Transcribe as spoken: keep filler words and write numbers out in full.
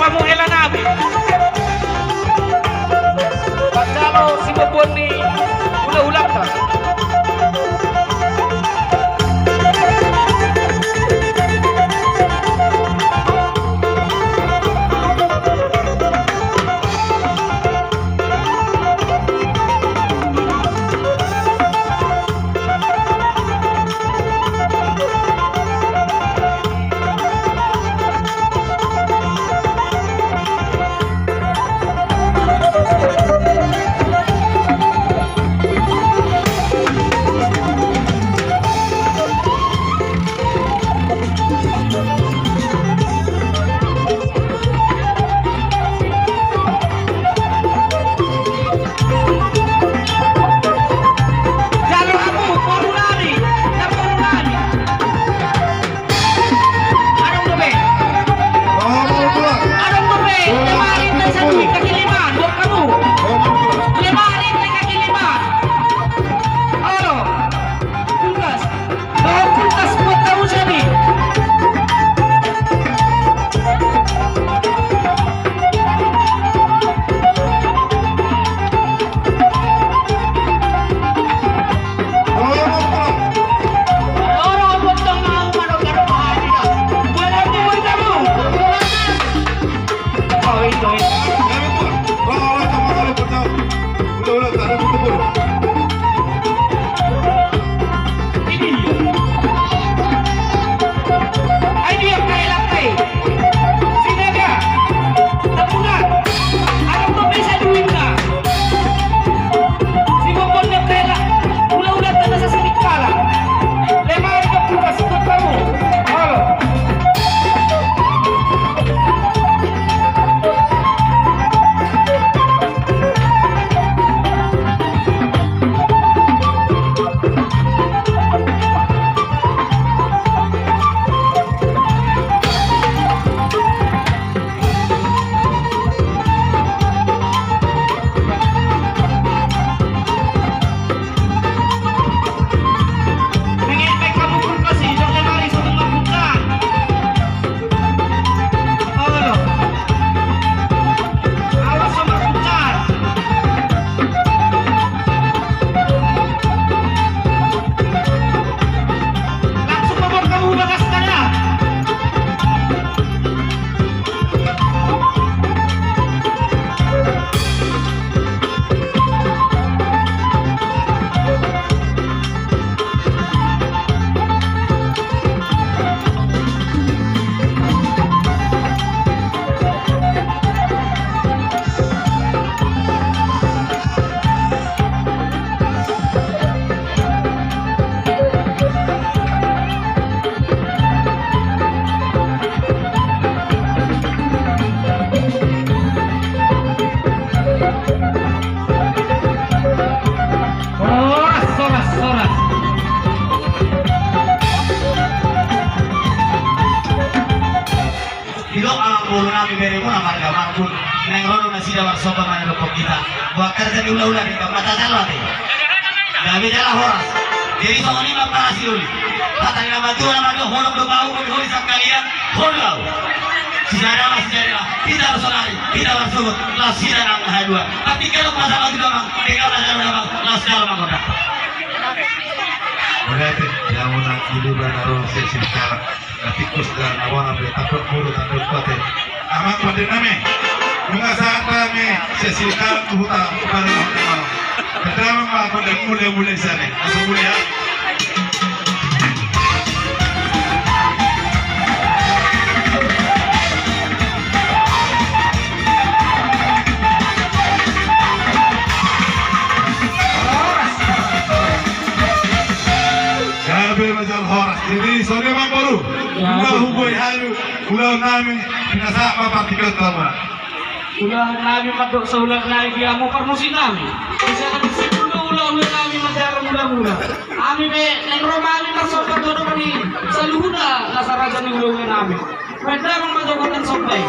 Pamuhela nami. Pajalo siboboan ni hulahulanta. Jalo hamu, boru nami, na boru nami. Adong dope. Adong dope. Lima rinta saduit kaki lima, buat kamu. Lima rinta kaki lima. Olo. Kulkas. Bawa kulkas buat kamu, Sani. Horas, horas, horas. Didok amang boru nami, beremuna marga Marbun, naeng ro do nasida marsogot mandokkon hita. Buat kerja di hulahula di tempat acara lagi. Gabe jala horas. Jadi songon i ma parasi doli. Hata ni na matua na mandok, holong do bahu, holong do bahu, sisada ma sisada. Hita do sonari, hita marsogot, laos hita nang haduan. Tapi kalau masa maju damang, tinggal masa damang, laos jalo manggoda. Berarti, yang menang dulu dan harus sesi sekarang. Na tikus dan na bona be tandok mulu tandok pate. Amang pande nami. Nunga sahat nami sesi sekarang tu huta baru. Pertama ma pande mule mule sane. Langsung mule ya. Gabe ma jala horas. Jadi songon i ma boru. Nunga huboi hamu ulaon nami, pinasahat ma partingkianta ma. Ulaon nami mandok saulaon nami di hamu parmusik nami. Bisa nami simpul do ulaon nami manjalo mula-mula. Hami pe naeng ro ma hami marsogot tu adopan ni saluhutna na saraja ni ulaon nami. Baen damang ma jolo na songon i.